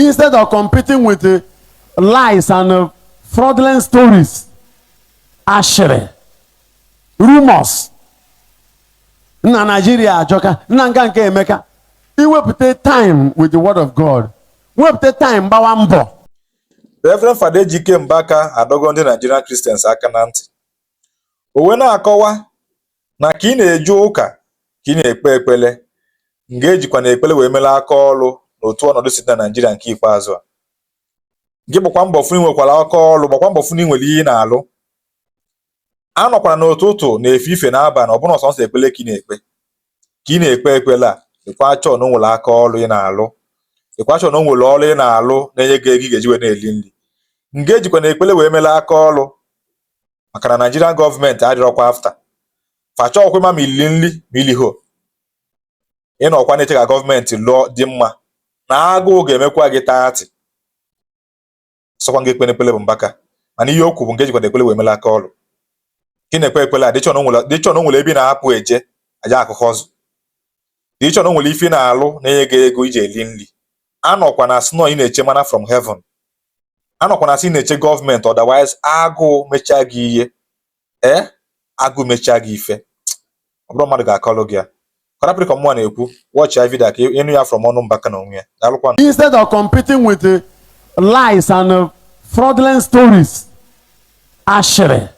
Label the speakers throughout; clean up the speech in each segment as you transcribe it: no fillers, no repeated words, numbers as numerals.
Speaker 1: Instead of competing with lies and fraudulent stories, ashịrị, rumors. Nna Nigeria ajọka, nna nka nke Emeka. Iwepụta time with the word of God. Wepụta time gbawa mbọ.
Speaker 2: Reverend Fada Ejike Mbaka adọgo ndị Nigerian Christians aka na ntị. O wee na-akọwa na ka ị na-eje ụka ka ị na-ekpe ekpele nga ejikwa na ekpele wee mere aka ọrụ n'otu ọnọdụ si dị na Naijiria nke ikpeazụ a. Gị gbakwa mbọ fụ na ị nwekwara aka ọrụ, gbakwa mbọ fụ na ị nwere ihe ị na-alụ. Anọkwara n'ụtụtụ na efife na abalị, ọ bụrụ sọnsọ ekpele ka ị na-ekpe, ka ị na-ekpe ekpele a, dịkwa chọọ na o nwere aka ọrụ ị na-alụ, dịkwa chọọ na o nwere ọrụ ị na-alụ na-enye gị ego ị ga-eji wee na-eli nri. Nga ejikwa na ekpele wee mere aka ọrụ, maka na Nigerian gọọmenti adịrọkwa after fa chọọkwa ịma ma ilili nri ma iliho. Ịnọkwa na-eche ka gọọmenti lụọ dị mma na agụụ ga-emekwa gị taatị. Sọkwa nga ekpere ekpele bụ Mbaka, mana ihe okwu bụ nke ejikwa na ekpele wee mere aka ọrụ. Ka ị na-ekpe ekpele a, dịchọ na o nwere ebe ị na-apụ eje aja akụkọ ọzọ, dịchọ na o nwere ife ị na-alụ na-enye gị ego iji eli nri. Anọkwa na snow ị na-eche mana from heaven, anọkwa na sị ị na-eche gọọmenti, otherwise agụụ mechaa gị ihe, ee, agụụ mechaa gị ife, ọ bụrụ mmadụ ga-akọlụ gị ya. Kọrapịrị ka mmụọ na-ekwu. Watch ya video ka ịnụ ya from ọnụ Mbaka na onwe ya. Daalụkwanụ.
Speaker 1: Instead of competing with lies and fraudulent stories, ashịrị,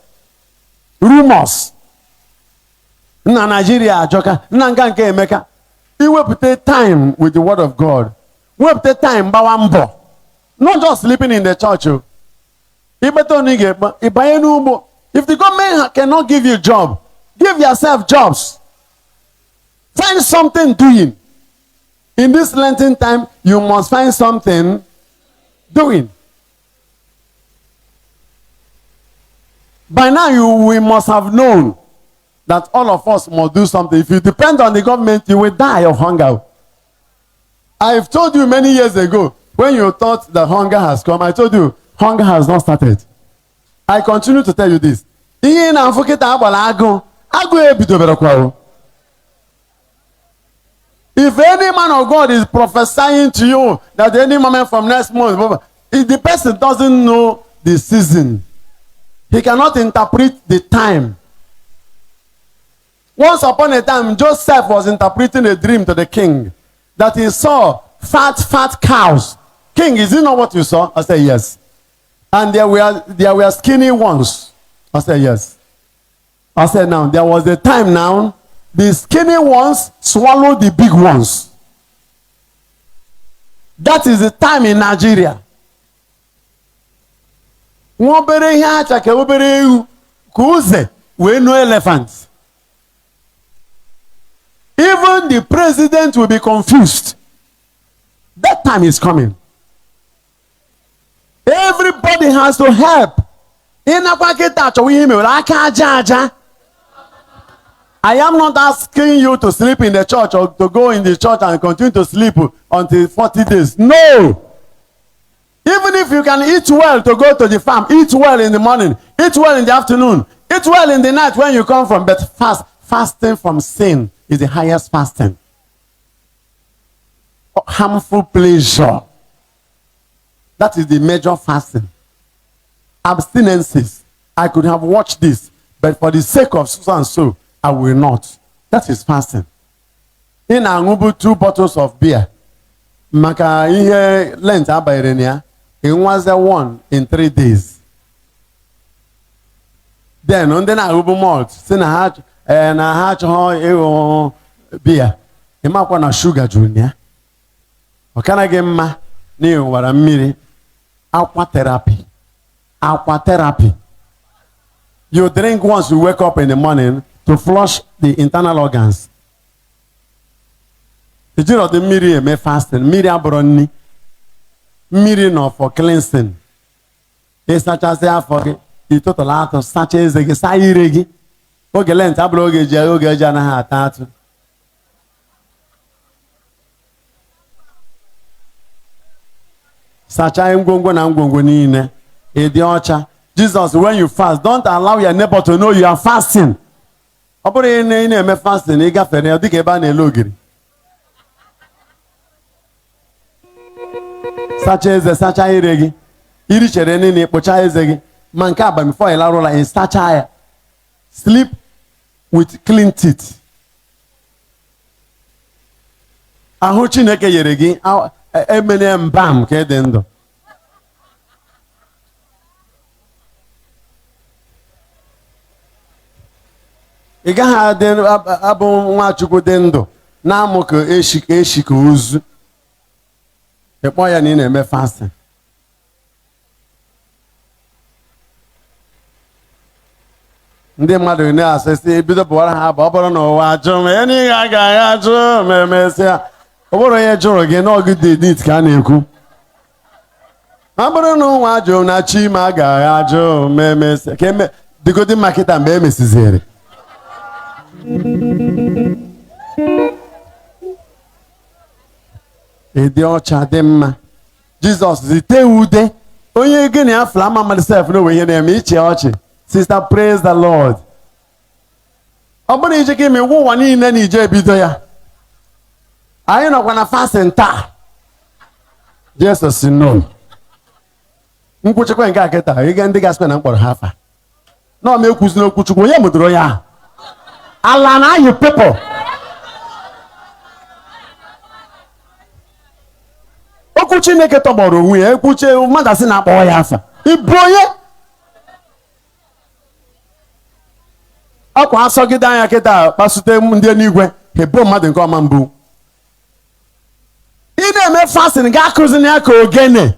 Speaker 1: rumors. Nna Nigeria ajọka, nna nka nke Emeka. Iwepụta time with the word of God. Wepụta time gbawa mbọ. Not just sleeping in the church o. Ikpeta onu ị ga-ekpe, ịbanye n'ugbo. If the government cannot give you job, give yourself jobs. Find something doing. In this Lenten time, you must find something doing. By now, we must have known that all of us must do something. If you depend on the government, you will die of hunger. I've told you many years ago, when you thought that hunger has come, I told you, hunger has not started. I continue to tell you this. Ihe ị na-afụ kịta agbara agụụ, agụụ ebidoberekwa o. If any man of God is prophesying to you that any moment from next month, blah, blah, if the person doesn't know the season, he cannot interpret the time. Once upon a time, Joseph was interpreting a dream to the king that he saw fat, fat cows. King, is it not what you saw? I said, yes. And there were skinny ones. I said, yes. I said, now, there was a time now, the skinny ones swallowed the big ones. That is the time in Nigeria. Nwa obere ihe acha ka obere ewu ka uze wee nụọ elephant. Even the president will be confused. That time is coming. Everybody has to help. Ịnakwa kịta achọwa ihe mewere aka aja aja. I am not asking you to sleep in the church or to go in the church and continue to sleep until 40 days. No. Even if you can eat well to go to the farm, eat well in the morning, eat well in the afternoon, eat well in the night when you come from, but fast, fasting from sin is the highest fasting. Harmful pleasure. That is the major fasting. Abstinences. I could have watched this, but for the sake of so and so, I will not. That is fasting. Ị na-aṅụbu 2 bottles of beer maka ihe Lent abanyere na ya, ị nwazie 1 in 3 days. Then ndị na-aṅụbu malt si na ha na ha achọghị ịṅụ biya, ịmakwa na shuga juru na ya. Ọ kanaghị mma na ị ṅụwara mmiri. Aqua therapy. Aqua therapy. You drink once you wake up in the morning to flush the internal organs. Ejiri ọdị mmiri eme fasting. Mmiri abụrụ nni. Mmiri nọ for cleansing. Ịsachasị afọ gị, ịtụtụla atụ, sachaa eze gị, saa ire gị. Oge Lent abụrụ oge ji oge eji anaghị ata atụ. Sachaa ngwongwo na ngwongwo niile. Ị dị ọcha. Jesus, when you fast, don't allow your neighbor to know you are fasting. Ọ bụrụ na ị na-eme fasting, ị gafere ya dịka ebe a na-ele ogiri. Sacha eze, sacha ire gị. Iri chere niile kpụcha eze gị. Ma nke abalị before ị larụ ụra, ị sacha ya. Sleep with clean teeth. Ahụ Chineke nyere gị emene mbam ka ị dị ndụ. Ị gaghị adị abụ Nwachukwu dị ndụ na-amụ ka eshi ka eshi ka ozu. Ị kpọọ ya na ị na-eme fasting. Ndị mmadụ na-asị sị ebido bụwara ha abụ, ọ bụrụ na ụwa ajụ m, enyi agaghị ajụ ma emesịa. Ọ bụrụ onye jụrụ gị n'ọgụ dị nit ka a na-ekwu. Ọ bụrụ na ụwa ajụ na chi ma agaghị ajụ ma emesịa. Ka eme dịgodi mma kịta mgbe e mesiziri. Ịdị ọcha dị mma. Jizọs zite ude onye gị na ya fụrụ ama mmadụ sef n'onwe ihe na-eme iche ọchị. Sister, praise the Lord. Ọ bụrụ ije ka ime ụwa niile na ije ebido ya. Anyị nọkwa na fasting taa. Jesus si no. Nkwụchikwa nke a kịta, ịga ndị gasịkwa na mkpọrọ ha afa. Na ọma ekwuzi n'okwu Chukwu, onye mụdoro ya ahụ. Ala na-ayị people. Okwu Chineke tọgbọrọ onwe ya, ekwuche mmadụ asị na-akpọ ya afa. Ịbụ onye? Ọkwa asọgide anya kịta kpasute ndị eluigwe, ha ebo mmadụ nke ọma mbụ. Ị na-eme fasting ga-akụzi ya ka ogene.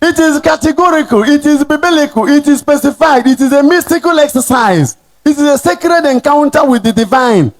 Speaker 1: It is categorical, it is biblical, it is specified, it is a mystical exercise. It is a sacred encounter with the divine.